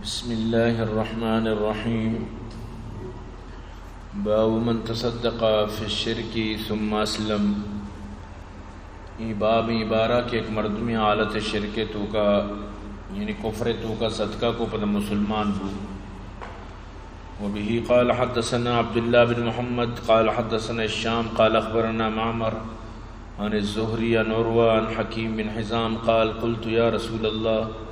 بسم الله الرحمن الرحيم. باب من تصدق في الشرك ثم أسلم. اے باب، اے بارہ کہ یک مردمے حالت شرک توکا، یعنی کفر توکا صدقہ کو، پدا مسلمان بو. وبه قال حدثنا عبد الله بن محمد قال حدثنا هشام قال أخبرنا معمر عن الزهري عن عروة عن حكيم بن حزام قال: قلت يا رسول الله،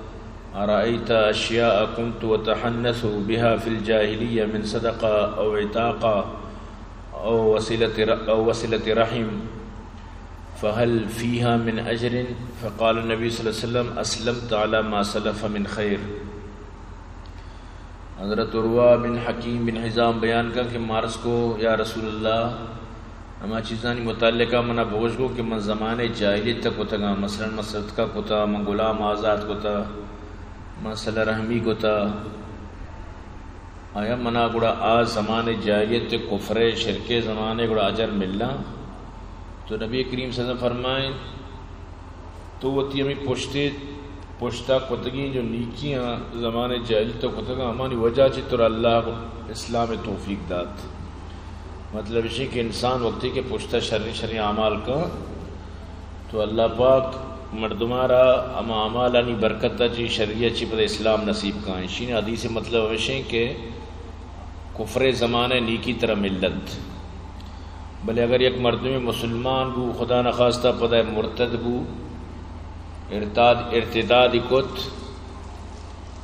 أرأيت أشياء كنت أتحنث بها في الجاهلية من صدقة أو عتاقة أو وصلة ر-، أو وصلة رحم، فهل فيها من أجر؟ فقال النبي صلى الله عليه وسلم: أسلمت على ما سلف من خير. حضرت عروہ بن حکیم بن حزام بیان کن کہ ما عرض کو، یا رسول اللہ، ہما چیزانی متعلقہ منا بگوش گو کہ من زمانِ جاہلیت ءَ کتگاں، مثلاً من صدقہ کتا، من غلام آزاد کتا، من صلہ رحمی کتا، آیا منا گڑا آ زمانِ جاہلیت، کفر، شرک زمانے گڑا اجر ملاں؟ تو نبی کریم صلی اللہ علیہ وسلم فرمائیں، تو وتی ہمے پشتے، پشتا کتگیں جو نیکیاں زمانِ جاہلیت ءَ کتگاں، ہمانی وجہ چہ ترا اللہ اسلام ءِ توفیق دات. مطلب اش کہ انسان وقتی کہ پشتا شریں شریں اعمال کن، تو اللہ پاک مردمارا ہما اعمالانی برکت ءَ چہ، شری ءَ چہ پدا اسلام نصیب کن. اشی حدیث مطلب ہمیش کہ کفر زمانے نیکی ترا ملت. بلے اگر یک مردمے مسلمان بو، خدا نخواستہ پدا مرتد بو، ارتاد، ارتدادی کت،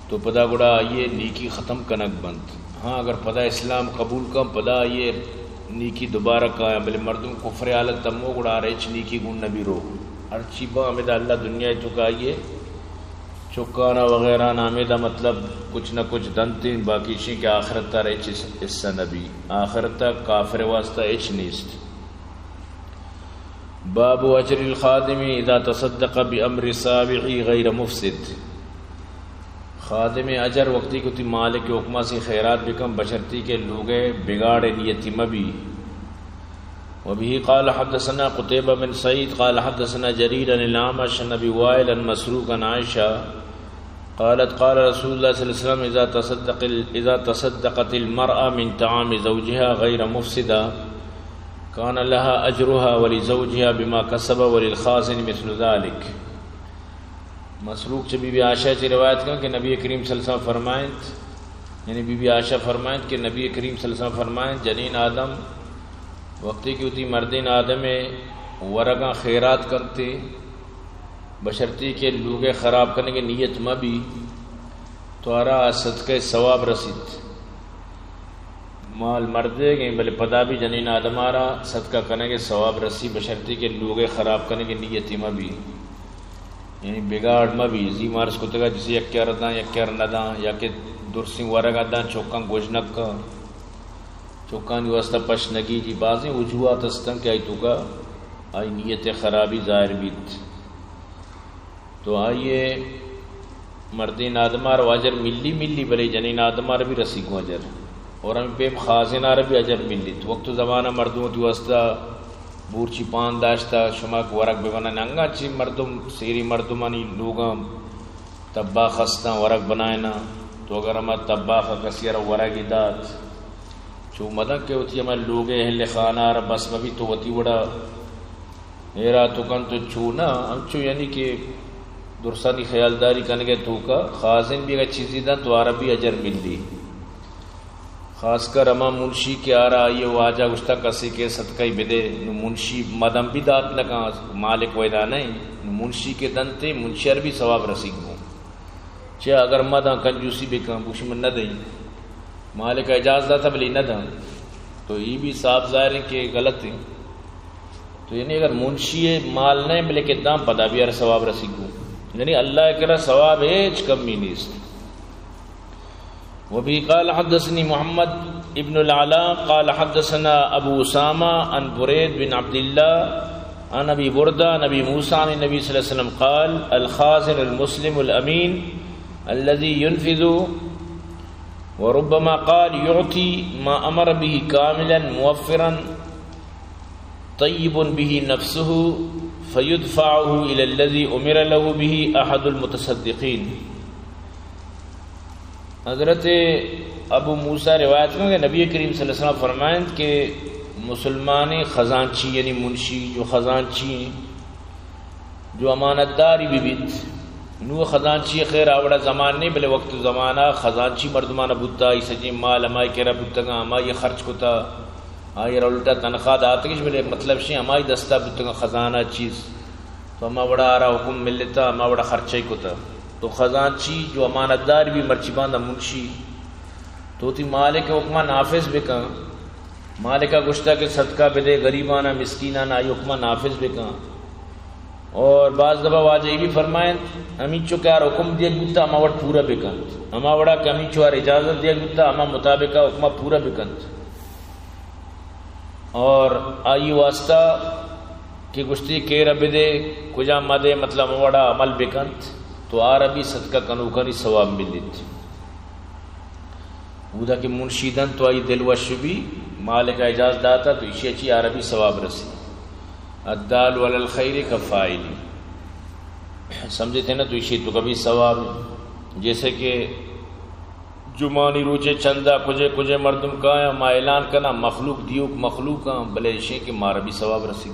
تو پدا گڑا آئی نیکی ختم کنگ بنت. ہاں، اگر پدا اسلام قبول کن، پدا آئی نیکی دوبارہ کایاں، بلے مردم کفر حالت تمو گڑا آرا ہچ نیکی گون نبی رو. ہرچی با ہمیدا اللہ دنیا توکا آئی چکانا وغیرہ نا ہمیدا مطلب کچھ نہ کچھ دنتیں، باقی شیں کہ آخرت تا ہچ حصہ نبی، آخرت تا کافر واسطہ ہچ نیست. باب اجر الخادم اذا تصدق بامر صابغ غیر مفسد. خادم اجر وقتی کہ وتی مالک حکما سے خیرات بکن، بشرطی کہ لوگے بگاڑے نیتی مبی. وبه قال حدثنا قتيبة بن سعيد قال حدثنا جرير عن الأعمش عن أبي وائل عن مسروق عن عائشة قالت قال رسول الله صلى الله عليه وسلم: إذا تصدق ال-، إذا تصدقت المرأة من طعام زوجها غير مفسدة كان لها أجرها ولزوجها بما كسب وللخازن مثل ذلك. مسروق چہ بی بی عائشہ چہ روایت کن کہ نبی کریم صلی اللہ علیہ وسلم فرمائنت، یعنی بی بی عائشہ فرمائنت کہ نبی کریم صلی اللہ علیہ وسلم فرمائنت، جنین آدم وقتی کہ وتی مردین آدم ورگاں خیرات کنتے، بشرطی کہ لوگے خراب کنگے نیت مہ بی، تو آرا صدقہ ثواب رسیت. مال مردیگیں، بلے پدا بھی جنین آدمارا صدقہ کنگے ثواب رسی، بشرطی کہ لوگے خراب کنگے نیتی مہ بی. یعنی بگاڑ مہ بی، زی مارس کتگا جسے یک یار داں، یک یار نداں، یا کہ درسیں ورگا داں، چکاں گوژنک کن، چکانی واسطہ پش نگی جی. بازیں وجوہات استن کہ آئی توکا آئی نیت خرابی ظاہر بیت. تو آئیے مردین آدمار و اجر ملی ملی، بلے جنین آدمار بھی رسی گوں اجر. اور ہمیں پیم خازنار بھی اجر ملی. تو وقت زمانہ مردم تو واسطہ بورچی پان داشتا، شما کہ ورگ ببنن، انگا چی مردم، سیری مردمانی لوگاں تباخ استاں، ورگ بنائنا. تو اگر ہما تباخ کسی را ورگی دات، چو مدن کہ وتی ہما لوگے اہل خانہ را بس مبی، تو وتی وڑا ہیرا تو کن تو چو نہ، انچو یعنی کہ درسانی خیالداری کنگے توکا خازن بھی اگر چیزی دن تو آرا بھی اجر ملی. خاص کر ہما منشی کہ آرا آئی واجہ گوشتا کسے کہ صدقہ بدے، نو منشی مدن بھی دات نہ کن، مالک ویدا نہیں، نو منشی کہ دنتے، منشی ار بھی ثواب رسیگ بو. چہ اگر مدن کنجوسی بکن، بوشی من نہ دئی، مالک اجاز داتا بلی نہ دن، تو ای بھی صاف ظاہر ہے کہ غلط ہے. تو یعنی اگر منشی مال نہیں بلکہ داں پدا بھی ہر ثواب رسی گو. یعنی اللہ کرا ثواب ہچ کمی نیست. وبه قال حدثني محمد ابن العلاء قال حدثنا أبو أسامة عن بريد بن عبد الله عن أبي بردة عن أبي موسى عن النبي صلى الله عليه وسلم قال: الخازن المسلم الأمين الذي ينفذ، وربما قال: يعطي ما أمر به كاملا موفرا طيب به نفسه فيدفعه إلى الذي أمر له به أحد المتصدقين. حضرت ابو موسیٰ روایت کنت کہ نبی کریم صلی اللہ علیہ وسلم فرمائنت کہ مسلمانیں خزانچی، یعنی منشی، جو خزانچی ایں، جو امانت داری بہ بیت، نوں خزانچی، خیر آ وڑا زمان نہ ایں، بلے وقت زمانہ خزانچی مردمانا بوتا، آئی سجیں مال ہمائی کرا بوتگاں، ہمائی خرچ کتا، آئی را الٹا تنخواہ داتگش، بلے مطلب شیں ہمائی دستا بوتگاں خزانہ چیز۔ تو ہما وڑا آرا حکم ملتا، ہما وڑا خرچہ کتا۔ تو خزانچی جو امانت دار بی، مرچی باندا منشی، تو وتی مالک حکما نافذ بکن۔ مالکا گوشتا کہ صدقہ بدے غریبانا، مسکینانا، آئی حکما نافذ بکن۔ اور بعض دفعہ واجہ اے بھی فرمائنت، ہمینچو کہ آر حکم دیگ بوتا، ہما وڑ پورا بکنت۔ ہما وڑا کہ ہمینچو آر اجازت دیگ بوتا، ہما مطابقا حکما پورا بکنت۔ اور آئی واسطہ کہ گوشتی کہ را بدے، کجا مدے، مطلب ہما وڑا عمل بکنت، تو آرا بھی صدقہ کنوکانی ثواب ملیت۔ اودا کہ منشی دنت تو آئی دل وش بی، مالکا اجازت داتا، تو ایشی چی آرا بھی ثواب رسی۔ الدال علی الخیر کفاعلی۔ سمجھتے نا؟ تو ایشی توکا بھی ثواب۔ جیسے کہ جمعانی روچے چندہ کجے کجے مردم کایاں، ما اعلان کناں، مخلوق، دیوک مخلوقاں، بلے ایشیں کہ مارا بھی ثواب رسیت،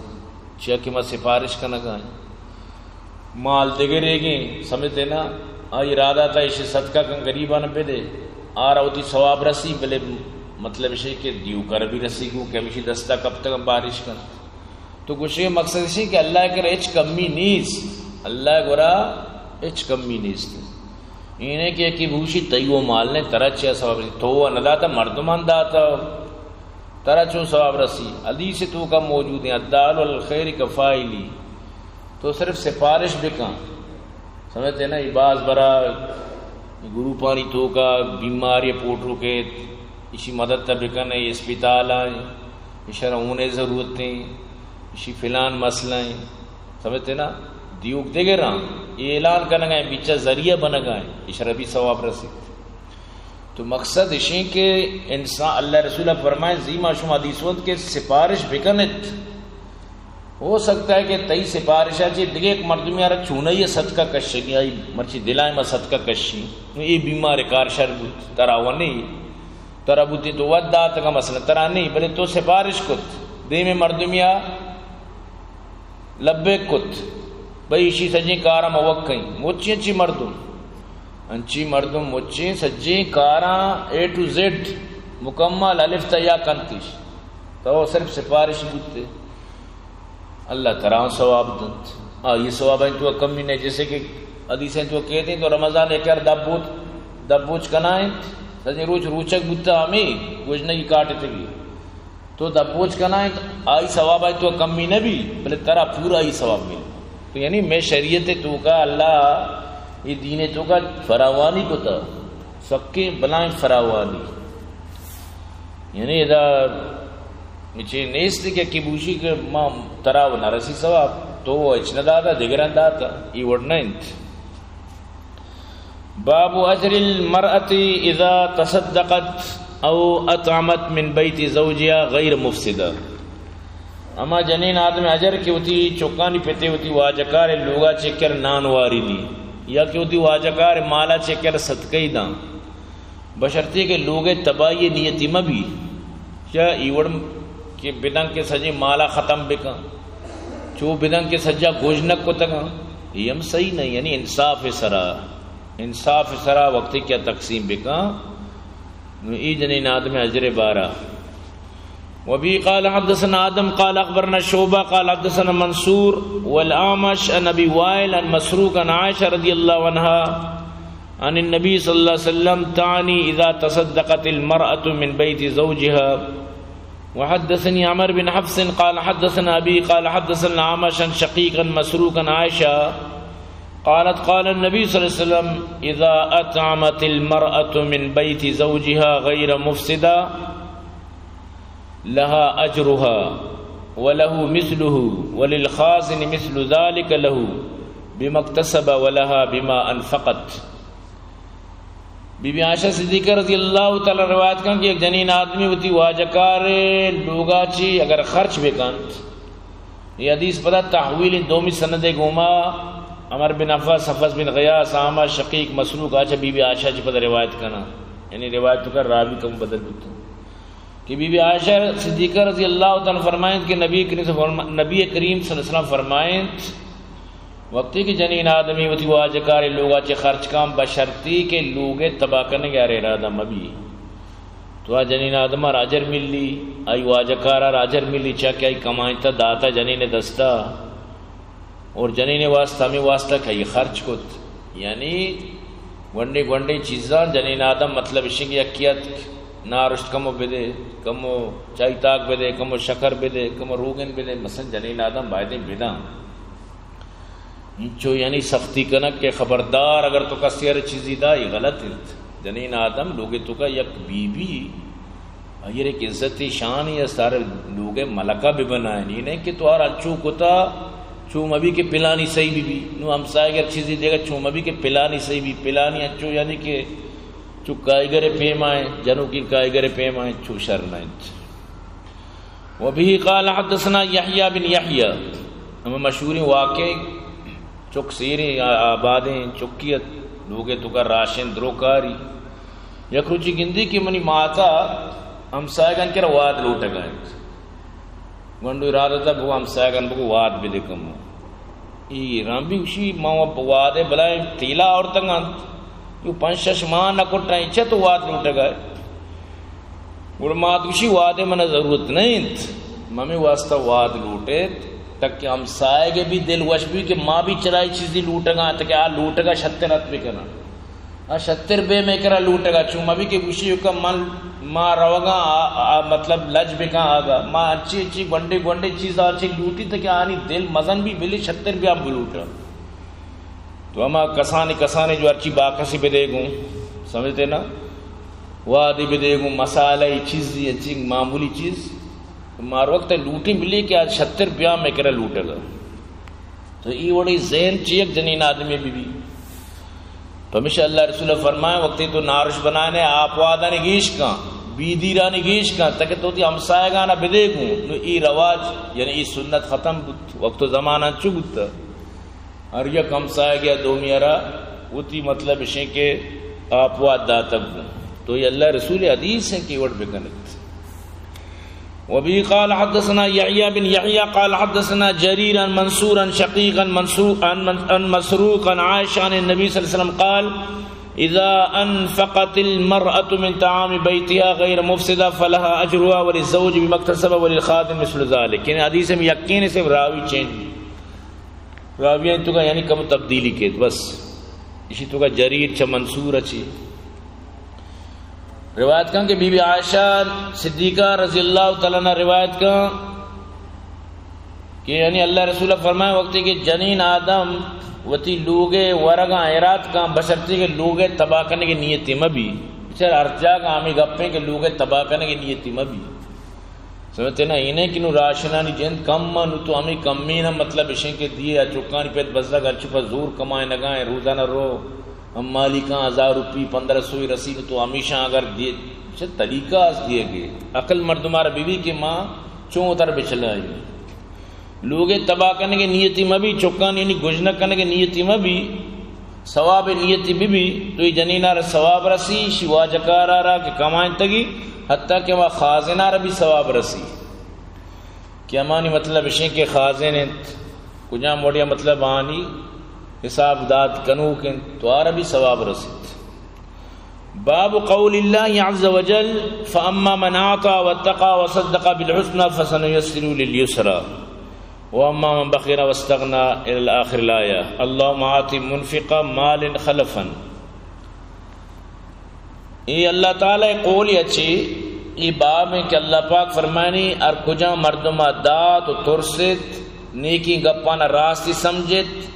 چیا کہ ما سفارش کنگا ایں۔ مال دگریگیں، سمجھتے نا؟ آئی ارادہ تا ایشی صدقہ کن، غریبان بدے، آرا وتی ثواب رسی، بلے مطلب ایشیں کہ دیوکا را بھی رسی گوں کہ ہمیشی دستا کپتگاں بارش کن۔ تو گوشے مقصد اش کہ اللہ کرا ہچ کمی نیست، اللہ گورا ہچ کمی نیست۔ اینیں کہ یکی بوشی تئی و مال نے، ترا چیا ثواب رسی؟ تو و نداتا، مردمان داتا، ترا چون ثواب رسی؟ حدیث توکا موجود ہیں، الدال علی الخیر کفاعلی۔ تو صرف سفارش بکن۔ سمجھتے نا؟ یہ باز برا گروپانی توکا بیماری پوٹرو کے، ایشی مدد تا بکن، یہ اسپتال آئیں، ایشرا ہونے ضرورت ہیں، ایشی فلان مسئلہ ہیں۔ سمجھتے نا؟ دیوک دگراں، یہ اعلان کنگا ہیں، بیچا ذریعہ بنگا ہیں، ایشرا بھی ثواب رسی۔ تو مقصد اشیں کہ انسان، اللہ رسول فرمائے، زی ما شما حدیث وانت کہ سفارش بکنت۔ ہو سکتا ہے کہ تئی سفارشا چے دگہ یک مردمی آرا چونائی صدقہ کشگی، آئی مرچی دلائیں ما صدقہ کشی، نو اے بیمار کار شر بوت، ترا و نہیں، ترا بوتی تو ود داتگا، مثلا ترا نہیں، بلے تو سفارش کت، دیمے مردمیا لبیک کت، بھئی ایشی سجیں کاراں موک کئیں۔ مچی انچی مردم، انچی مردم مچیں سجیں کاراں اے ٹو زیڈ مکمل الف تا یا کنتیش۔ تو صرف سفارش بوتے، اللہ ترا ثواب دنت۔ آ، یہ ثواب ہیں تو کمی نہیں، جیسے کہ حدیثیں تو کہتے ہیں تو رمضان ایک یار دبوت، دبوچ کنائیں، سجیں روچ روچک بوتا ہمیں گوشنگی کاٹتے بھی۔ تو دبوچ کنائیں، آئی ثواب آئی تو کمی نہ بی، بلے ترا پورا آئی ثواب ملی۔ تو یعنی میں شریعت توکا، اللہ یہ دین توکا فراوانی کتا، سکیں بلائیں فراوانی۔ یعنی ادا مچے نیست کہ کی بوشی کہ ما ترا و نرسی ثواب، تو و اچ نہ داتا، دگران داتا، یہ وڑ نہ انت۔ باب اجر المرأة اذا تصدقت او اطعمت من بیت زوجها غیر مفسدة۔ ہما جنین آدم اجر کہ وتی چکانی پتے وتی واجکار لوگا چکر نان واری دی، یا کہ وتی واجکار مالا چکر صدقہ داں، بشرطے کہ لوگ تباہی نیتی مہ بی۔ یا ایوڑ کہ بدن کے سجے مالا ختم بکن، چو بدن کے سجا گوجنک کتگاں، یہ ہم صحیح نہیں، یعنی انصاف سرا، انصاف سرا وقت کیا تقسیم بکن، نو ای جنین آدم اجر بارا۔ وبه قال حدثنا آدم قال أخبرنا شعبة قال حدثنا منصور والأعمش عن أبي وائل عن مسروق عن عائشة رضي الله عنها عن النبي صلى الله عليه وسلم، تعني إذا تصدقت المرأة من بيت زوجها۔ وحدثني عمرو بن حفص قال حدثنا أبي قال حدثنا الأعمش عن شقيق عن مسروق عن عائشة قالت، قال النبي صلى الله عليه وسلم، إذا أطعمت المرأة من بيت زوجها غير مفسدة لها أجرها وله مثله وللخازن مثل ذلك له بما اكتسب ولها بما أنفقت۔ بی بی عائشہ صدیقہ رضی اللہ تعالی روایت کن کہ یک جنین آدمی وتی واجکار لوگا چی اگر خرچ بکنت، یہ حدیث پدا تحویل دومی سند گوما عمر بن حفص، حفص بن غیاث، اعمش، شقیق، مسروق، آ چہ بی بی عائشہ چہ پدا روایت کناں۔ یعنی روایت توکا راوی کم بدل بوتاں۔ کہ بی بی عائشہ صدیقہ رضی اللہ تعالی عنہا فرمائنت کہ نبی کریم صلی اللہ علیہ وسلم، نبی کریم صلی اللہ علیہ وسلم فرمائنت، وقتی کہ جنین آدمی وتی واجہ کارے لوگا چہ خرچ کاں، بشرطی کہ لوگے تباہ کنگے آرا ارادہ مبی، تو آ جنین آدما را اجر ملی، آئی واجہ کارا را اجر ملی، چیا کہ آئی کمائینتا داتا جنین دستا۔ اور جنین واسطہ، ہمے واسطہ کہ آئی خرچ کت۔ یعنی گونڈیں گونڈیں چیزاں جنین آدم، مطلب اشیں کہ یکے اتک، نارشت کمو بدے، کمو چائی تاک بدے، کمو شکر بدے، کمو روگن بدے، مثلاً جنین آدم بایدیں بداں۔ انچو یعنی سختی کنگ کہ خبردار، اگر تو کسے ءَ را چیزی دائی، غلط انت۔ جنین آدم لوگے توکا یک بی بی، آئی ءَ را یک عزت شانی است، آ را لوگ ءِ ملکہ بہ بنائینی، نہ کہ تو آ را انچو کتا، چو مبی کہ پلانی سہی بہ بی، نو ہمسائگ ءَ را چیزی دیگا، چو مبی کہ پلانی سہی بی، پلانی انچو یعنی کہ چو کائیگر ءِ پیما ایں، جنوکیں کائیگر ءِ پیما ایں، چو شر نہ انت۔ وبه قال حدثنا يحيى بن يحيى، ہمے مشہوریں واقعے، چک سیریں آ-، آبادیں چکی ات، لوگے توکا راشن دروکاری۔ یک روچی گندی کہ منی ماتا ہمسایگان کرا واد لوٹگا انت۔ گونڈو ارادہ تا بگو ہمسایگان بگو واد بدے کمو۔ ای رمبی گوشی، ما وادے بلائیں تیلا آورتگ انت، یو پنچ شش ماہ نہ کٹا، چہ تو واد لوٹگا ئے؟ گڑا مات گوشی، وادے منا ضرورت نہ انت، ممی واسطہ واد لوٹیت، تاکہ ہمسایگ بھی دل وش بی کہ ما بھی چرائی چیزی لوٹگا، تاکہ آ لوٹگا شتر ات بکنن۔ آ شتر بے مئے کرا لوٹگا، چون مبی کہ گوشی کہ من، ما روگا، آ، آ، مطلب لج بکن آگا، ما انچی انچی گونڈے گونڈے چیز آ چی لوٹی تاکہ آنی دل مزن بی، بلے شتر بیا بلوٹا۔ تو ہما کسانی کسانی جو ہرچی باکسی بدے گوں، سمجھتے نا؟ وادی بدے گوں، مسالہ ای چیز، انچی معمولی چیز، ما ہر وقت لوٹیں بلے کہ آ شتر بیا مئے کرا لوٹگا۔ تو ای وڑی ذہن چہ یک جنین آدمی بی بی۔ پمیشا اللہ رسول فرمائے، وقتی تو نارش بنائنے، آپ وادانی گیش کن، بیدیرانی گیش کن، تاکہ تو تی ہمسایگانا بدے گوں۔ نو ای رواج، یعنی ای سنت ختم بوت۔ وقت و زمانہ چو بوتا؟ ہر یک ہمسایگے دومی را وتی مطلب اشیں کہ آپ واد داتگ بوں۔ تو یہ اللہ رسول حدیث ہیں کہ وڑ بکنت۔ وبه قال حدثنا يحيى بن يحيى قال حدثنا جرير عن منصور عن شقيق عن منصور عن من-، عن مسروق عن عائشة عن النبي صلى الله عليه وسلم قال: إذا أنفقت المرأة من طعام بيتها غير مفسدة فلها أجرها وللزوج بما اكتسب وللخادم مثل ذلك۔ یعنی حدیث میں یقین سے راوی چینج، راویانی توکا یعنی کم تبدیلی کیت، بس۔ اشی توکا جریر چہ منصور چی روایت کن کہ بی بی عائشہ صدیقہ رضی اللہ تعالی عنہا روایت کن کہ یعنی اللہ رسول فرمائے، وقتی کہ جنین آدم وتی لوگے ورگا ایراد کن، بشرطی کہ لوگے تباہ کنگے نیتی مبی۔ بچار ہر جاگہ ہمیں گپیں کہ لوگے تباہ کنگے نیتی مبی۔ سمجھتے نا؟ اینہ کہ نو راشنانی جند کم ما، نو تو ہمیں کمین ہم مطلب اشیں کہ دیے یا چکانی پت بزگ ہرچی پر زور کمائے نگائیں، روزانہ رو ہم مالیکاں ہزار روپی، پندرہ سوئی رسی، نو تو ہمیشہ اگر دیے، چہ طریقہ اس دیے گے۔ عقل مردم آر بی بی کہ ما چون تر بچلائی۔ لوگے تباہ کنگے نیتی مبی، چکانی یعنی گژنگ کنگے نیتی مبی، ثواب نیتی ببی، تو ای جنینا را ثواب رسی، شی واجہ کارا را کہ کمائنتگی، حتی کہ ہما خازنا را بھی ثواب رسی۔ کہ ہمانی مطلب اشیں کہ خازن انت، کجام وڑیا مطلب آنی حساب داد کنوک انت، تو آرا بھی ثواب رسیت۔ باب قول الله عز وجل: فأما من أعطى واتقى وصدق بالحسنى فسنيسره لليسرى وأما من بخل واستغنى، إلى آخر الآية. اللهم آت منفقا مالا خلفا. اے اللہ تعالی قول اچی، اے باب ہیں کہ اللہ پاک فرمانی، ہر کجا مردم دات و ترست، نیکی گپانا راستی سمجھت،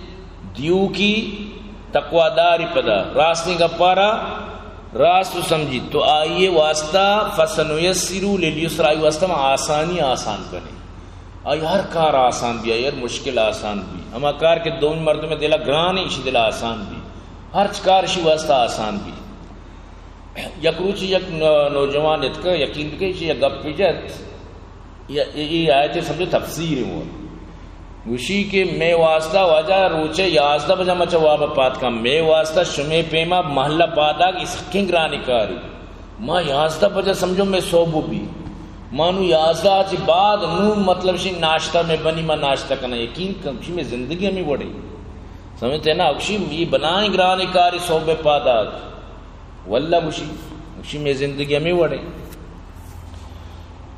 دیوکی تقواداری پدا راستیں گپارا راست سمجھیت، تو آئی واسطہ فسنیسرہ للیسری، آئی واسطہ ما آسانی آسان کنیں۔ آئی ہر کار آسان بی، آئی ہر مشکل آسان بی۔ ہما کار کہ دومی مردم دلا گران ہے، اشی دلا آسان بی۔ ہرچ کار اشی واسطہ آسان بی۔ یک روچی یک نو-، نوجوان اتکا، یقین بکن، اشی یک گپ جت، یا، ای، ای آیت سمجھو تفسیر ہے وہ۔ گوشی کہ مئے واسطہ واجہ روچے یازدہ بجہ ما چہ واب پاد کن، مئے واسطہ شمے پیما محلہ پاد آگ ای سکیں گرانی کاری۔ ما یازدہ بجہ سمجھو مئے صوب بی۔ ما نو یازدہ چہ بعد نو مطلب شی ناشتہ مئے بنی، ما ناشتہ کنا۔ یقین کن، گوشی مئے زندگی ہمیں وڑے۔ سمجھتے نا؟ گوشی یہ بلائیں گرانی کاری صوب پاد آگ۔ واللہ گوشی، گوشی مئے زندگی ہمیں وڑے۔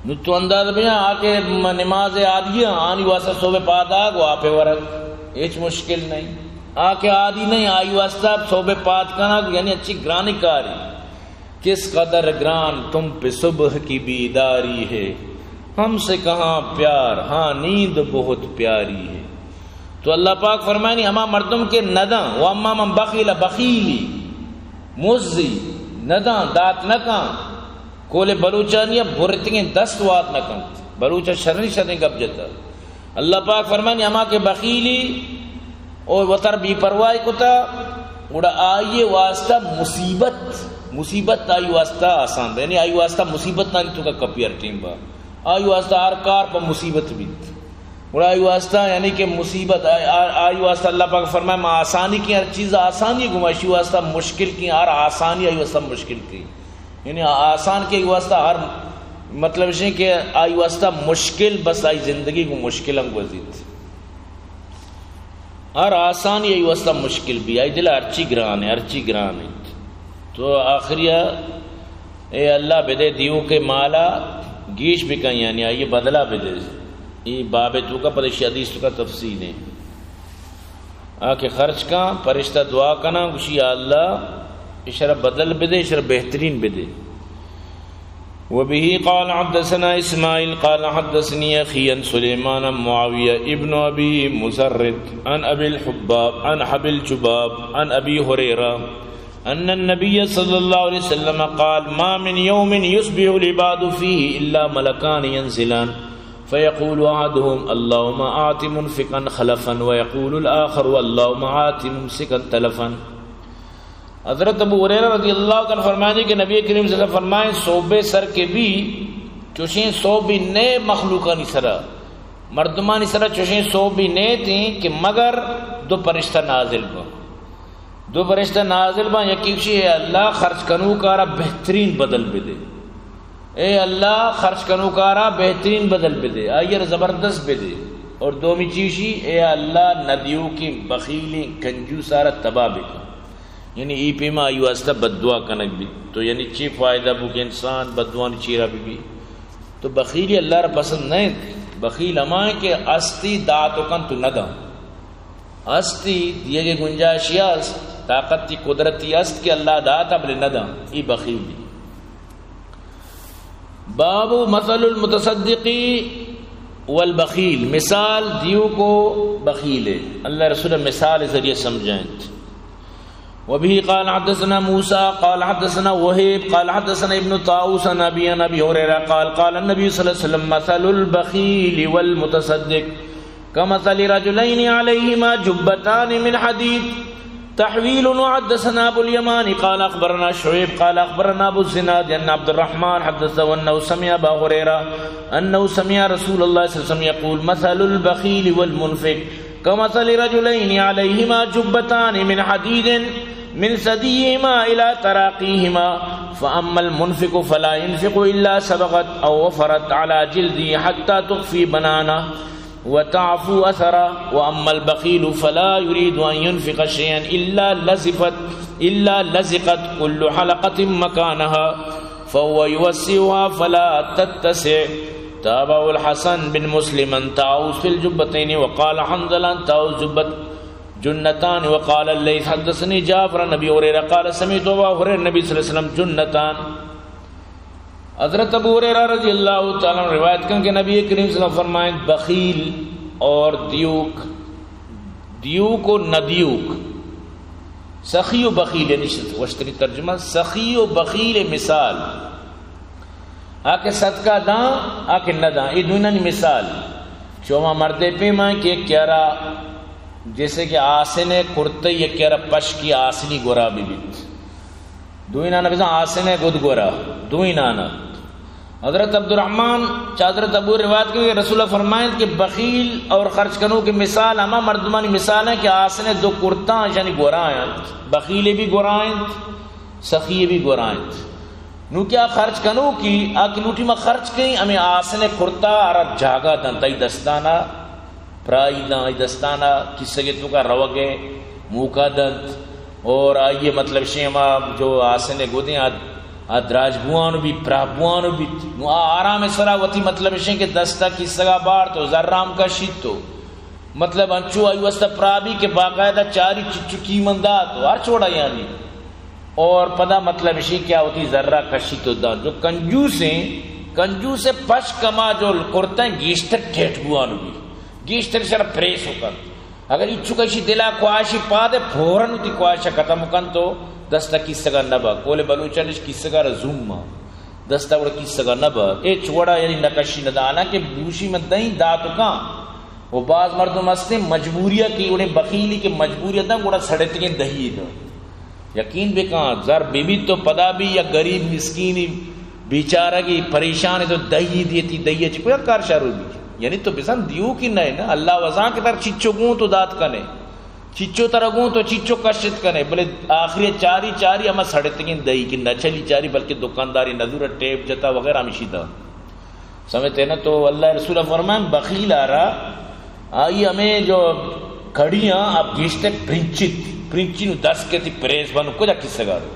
نو تو انداز بیا، آ کہ م-، نماز آدگی آنی واسطہ صوب پاد آگ و آپ ورگ ہیچ مشکل نہیں۔ آ کہ آدی نہیں، آئی واسطہ صوب پاد کنگ یعنی اچھی گرانی کاری۔ کس قدر گران تم پہ صبح کی بیداری ہے، ہم سے کہاں پیار، ہاں نیند بہت پیاری ہے۔ تو اللہ پاک فرمانی، ہما مردم کہ نداں، و اما من بخیل، بخیلی، مزی، نداں، دات نکاں، کول بلوچانی ء برتگیں دست وات نہ کنت۔ بلوچ ء شریں شریں گپ جتا۔ اللہ پاک فرمانی، ہما کہ بخیلی او وتر بی پرواہی کتا، گڑا آئی واسطہ مصیبت، مصیبت آئی واسطہ آسان، یعنی آئی واسطہ مصیبت نہ تو کا کپی ہر ٹیم با، آئی واسطہ ہر کار پر مصیبت بیت۔ گڑا آئی واسطہ یعنی کہ مصیبت، آئی، آئی، آئی واسطہ اللہ پاک فرمائے، ما آسانی کی، ہر چیز آسانی گما، اشی واسطہ مشکل کی، ہر آسانی آئی واسطہ مشکل کی۔ یعنی آسان کہ آئی واسطہ ہر، مطلب شیں کہ آئی واسطہ مشکل، بس آئی زندگی کو مشکل ہم گوزیت۔ ہر آسانی آئی واسطہ مشکل بی، آئی دل ہرچی گران ہے، ہرچی گران ہے۔ تو آخریا، اے اللہ بدے دیو کے مالا گیش بکن، یعنی آئی بدلہ بدے۔ ای باب تو کا پدشی حدیث تو کا تفصیل ہے۔ آ کہ خرچ کاں، پرشتہ دعا کناں، گوشی، یا اللہ، اشرا بدل بدے، اشرا بہترین بدے۔ وبه قال حدثنا إسماعيل قال حدثني أخي عن سليمان عن معاوية ابن أبي مسرد عن أبي الحباب عن أبي الجباب عن أبي هريرة أن النبي صلى الله عليه وسلم قال: ما من يوم يصبح العباد فيه إلا ملكان ينزلان فيقول أحدهم: اللهم آت منفقا خلفا، ويقول الآخر: اللهم آت ممسكا تلفا. حضرت ابو ہریرہ رضی اللہ تعالی عنہ فرمائے کہ نبی کریم صلی اللہ علیہ وسلم فرمائے، صوبے سر کے بھی چوشیں صوبے نئے مخلوقانی سرا، مردمانی سرا چوشیں صوبے نئے تھیں کہ مگر دو پرشتہ نازل بو۔ دو پرشتہ نازل باں، یکی گوشی، اے اللہ، خرچ کنوکارا بہترین بدل بدے۔ اے اللہ، خرچ کنوکارا بہترین بدل بدے، آئی ءَ زبردست بدے۔ اور دومی چی گوشی، اے اللہ، ندیوکیں بخیلیں کنجوسارا تباہ بکن۔ یعنی ای پیما آئی واسطہ بددعا کنگ بیت۔ تو یعنی چی فائدہ بو کہ انسان بددعانی چیرا بہ بی؟ تو بخیلی اللہ را پسند نہ انت۔ بخیل ہما انت کہ استی دات و کن تو نداں۔ ہستی دیگے گنجائشی است، طاقتی قدرتی است کہ اللہ داتا بلے نداں، ای بخیلی۔ باب مثل المتصدق والبخیل، مثال دیوک و بخیل، اللہ رسول مثال ذریعے سمجھائیں۔ وبه قال حدثنا موسى قال حدثنا وهيب قال حدثنا ابن طاووس عن أبي عن أبي هريرة قال قال النبي صلى الله عليه وسلم: مثل البخيل والمتصدق كمثل رجلين عليهما جبتان من حديد. تحويل. وحدثنا أبو اليمان قال أخبرنا شعيب قال أخبرنا أبو الزناد أن عبد الرحمن حدثه أنه سمع أبا هريرة أنه سمع رسول الله صلى الله عليه وسلم يقول: مثل البخيل والمنفق كمثل رجلين عليهما جبتان من حديد من ثديهما إلى تراقيهما، فأما المنفق فلا ينفق إلا سبغت أو وفرت على جلده حتى تخفي بنانه وتعفو أثره، وأما البخيل فلا يريد أن ينفق شيئا إلا لزفت، إلا لزقت كل حلقة مكانها، فهو يوسعها فلا تتسع. تابعه الحسن بن مسلم عن طاووس في الجبتين، وقال حنظلة عن طاووس جبت جنتان، وقال الليث حدثني جعفر عن أبي هريرة قال سمعت أبا هريرة النبي صلى الله عليه وسلم جنتان. حضرت ابو ہریرہ رضی اللہ تعالیٰ عنہ روایت کن کہ نبی کریم صلی اللہ علیہ وسلم فرمائیں، بخیل اور دیوک، دیوک و ندیوک، سخی و بخیل، یعنی وشتری ترجمہ، سخی و بخیل مثال، آ کہ صدقہ داں، آ کہ نداں، اے دوئینانی مثال چو ہما مردے پیما کہ یک یارا جیسے کہ آسن ءِ کرتئی، یک یارا پشکی آسنی گورا بہ بیت۔ دوئینانا بزاں آسن ءِ گد گورا، دوئینانا۔ حضرت عبدالرحمن چہ حضرت ابو روایت کہ رسول اللہ فرمائیں کہ بخیل اور خرچ کنوک مثال ہما مردمانی مثال ہیں کہ آسن دو کرتاں یعنی گورائیں، بخیل بھی گورائیں، سخی بھی گورائیں۔ نو کیا خرچ کنوکی آ کہ لوٹی ما خرچ کئیں، ہمیں آسن کرتا آرا جاگہ دنت، آئی دستانا پرائی داں، آئی دستانا کسگے توکا روگے موقع دنت، اور آئیے مطلب شے ہما جو آسن گودیں آ، آ دراج بوان بھی، پراہ بوان بھی۔ نو آ آرام سرا وتی مطلب شے کہ دستا کسگا بار تو زرام کشیت تو مطلب انچو آئی واسطہ پرابی کہ باقاعدہ چاری چچو قیمت دات و ہر چوڑا یعنی۔ اور پدا مطلب اشی کہ آ وتی زرہ کشی تو دان۔ جو کنجوس ہیں، کنجوس پش کما جو کرتیں گیشتر ٹیٹ بوان بھی، گیشتر شر پریس ہو کن۔ اگر ایچو کشی دلا خواہشی پادے فوراً وتی خواہش ختم کن تو دستا کسگا نبا۔ کول بلوچانش کسگا رزوم ما دستا وڑ کسگا نبا۔ اے چوڑا یعنی نکشی ندانا کہ بوشی من دیں داتو کان۔ و باز مردم ہستیں مجبوریہ کہ اڑے بخیلی کہ مجبوریہ داں گڑا سڑتگیں دہی داں۔ یقین بکن، زر ببیت تو پدا بھی یا غریب مسکینی بیچارگی پریشان تو دہی دیتی، دہی چی کوئی کار شروع بھی۔ یعنی تو بزن دیو کی نہ نا، اللہ وزان کہ تر چچو گوں تو دات کنے، چچو تر گوں تو چچو کشت کنے، بلے آخری چاری، چاری ہما سڑتگیں دہی کہ نہ چلی چاری، بلکہ دکانداری نزور ٹیپ جتا وغیرہ ہمشی دا۔ سمجھتے نا؟ تو اللہ رسول فرمائیں بخیل آرا آئی ہمیں جو کڑیاں اب گیشتے پرنچت، پرنچی نو دست کے تی پریس بنو کجا کسگا رو۔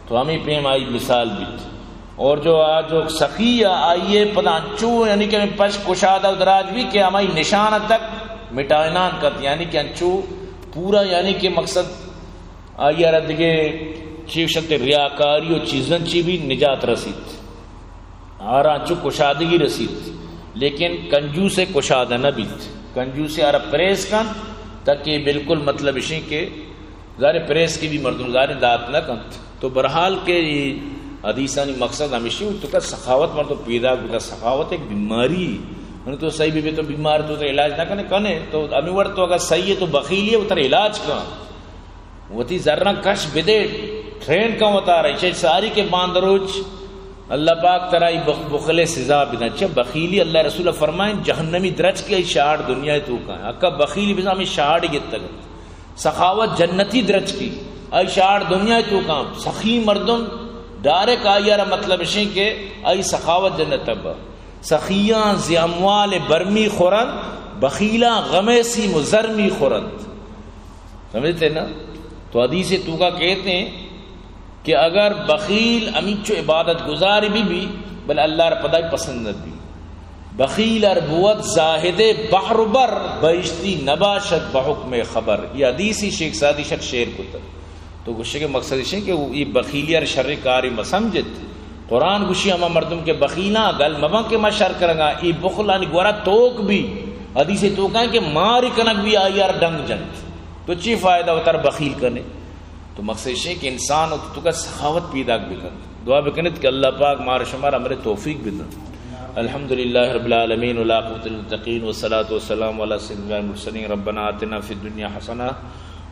تو ہمیں پیم آئی مثال بیت۔ اور جو آ جو سخی آئیے پدا انچو یعنی کہ ہمیں پش کشادہ و دراج بھی کہ ہمائی نشان تک مٹائنان کت، یعنی کہ انچو پورا یعنی کہ مقصد آئی آرا دگے چیوشت ریاکاری و چیزن چی بھی نجات رسیت۔ آرا انچو کشادگی رسیت، لیکن کنجوس کشادہ نہ بیت۔ کنجوس آرا پریس کن تاکہ بالکل مطلب اشیں کہ ظاہر پریس کی بھی مردم ظاہر دات نہ کنت۔ تو برحال کے یہ حدیثانی مقصد ہمیشی تو کا سخاوت مردم پیدا بتا۔ سخاوت ایک بیماری ہے۔ تو صحیح بھی تو بیمار تو علاج نہ کنے کنے تو ہمیں وڑ تو اگر صحیح ہے تو بخیلی ہے وہ تر علاج کن۔ وتی زراں کش بدے، ٹرین کن وتارا، چہ ساری کے باندروچ اللہ پاک ترائی بخ-، بخل سزا بدن۔ چہ بخیلی اللہ رسول فرمائیں جہنمی درچکی آئی شاڑ دنیا توکا۔ اکا بخیلی بزن ہمیں شاڑ گتگ۔ سخاوت جنتی درچکی آئی شاڑ دنیا توکا۔ سخی مردم ڈائریکٹ آئی آرا مطلب اشیں کہ آئی سخاوت جنت تبا۔ سخیاں زی اموال برمی خورند، بخیلاں غم سیم و زرمی خورند۔ سمجھتے نا؟ تو حدیث توکا کہتے ہیں کہ اگر بخیل ہمینچو عبادت گزاری بھی بھی، بل اللہ را پدا پسند نہ بھی۔ بخیل ار بود زاہد بحر بر، بہشتی نباشد بحکم خبر۔ یہ حدیثی شیخ سعدی شر شعر کتا۔ تو گوشے کہ مقصد اشیں کہ یہ بخیلی ار شر کاری مسمجھت۔ قرآن گوشی ہما مردم کے بخیلاں گل مبن کہ ما شر کرنگا، یہ بخلانی گورا توک بھی۔ حدیث توکا کہ ماری کنک بھی آئی ار ڈنگ جنت۔ تو چی فائدہ وتر بخیل کنے؟ تو مقصد اشیں کہ انسان و تو کا سخاوت پیدا بکن۔ دعا بکنت کہ اللہ پاک مار شمار عمل توفیق بدن۔ الحمدللہ رب العالمین، والعاقبۃ للمتقین، والصلاۃ والسلام علی سید المرسلین۔ ربنا آتنا فی الدنیا حسنہ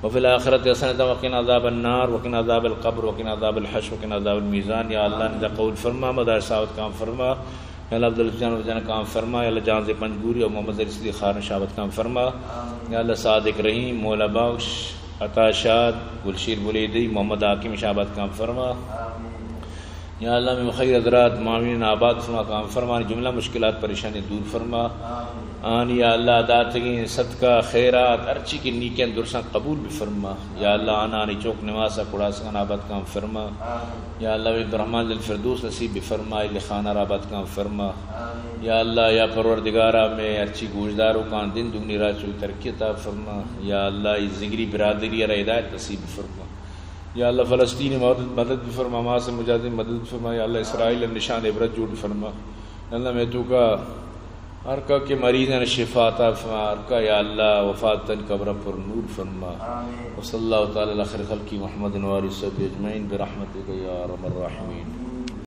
وفی الآخرۃ حسنۃ وقنا عذاب النار وقنا عذاب القبر وقنا عذاب الحشر وقنا عذاب المیزان۔ یا اللہ ندا قبول فرما، مدار ثابت کام فرما۔ یا اللہ عبداللطیف جان و جان کام فرما۔ یا اللہ جان زی پنجگوری اور محمد علی صدیق خان شابت کام فرما۔ یا اللہ صادق رحیم، مولا بخش، عطا شاد، گلشیر بلیدی، محمد حاکم شابت کام فرما۔ یا اللہ میں خیر حضرات معاونین آباد فرما، کام فرما، جملہ مشکلات پریشانی دور فرما۔ آنی یا اللہ داتگیں صدقہ خیرات ہرچی کہ نیکیں درساں قبول بفرما۔ یا اللہ آنانی چوک نماسا کڑاسگان آباد کام فرما۔ یا اللہ وی برحمان الفردوس نصیب بفرما، اہل خانہ را آباد کام فرما۔ یا اللہ یا پروردگارا میں ہرچی گوشدارو کان دین دگنی راہ چوی ترقی عطا فرما۔ یا اللہ ای زگری برادری را ہدایت نصیب بفرما۔ یا اللہ فلسطین مدد، مدد بفرما، حماس مجاہدین مدد بفرما۔ یا اللہ اسرائیل نشان عبرت جوڑ بفرما۔ یا اللہ میں توکا ہر کا کہ مریضاں شفا عطا فرما، ہر کا یا اللہ وفات تن قبر پر نور فرما۔ آمین۔ وصلی اللہ تعالی علی خیر خلقی محمد و آلہ وصحبہ اجمعین برحمتک یا ارحم الراحمین۔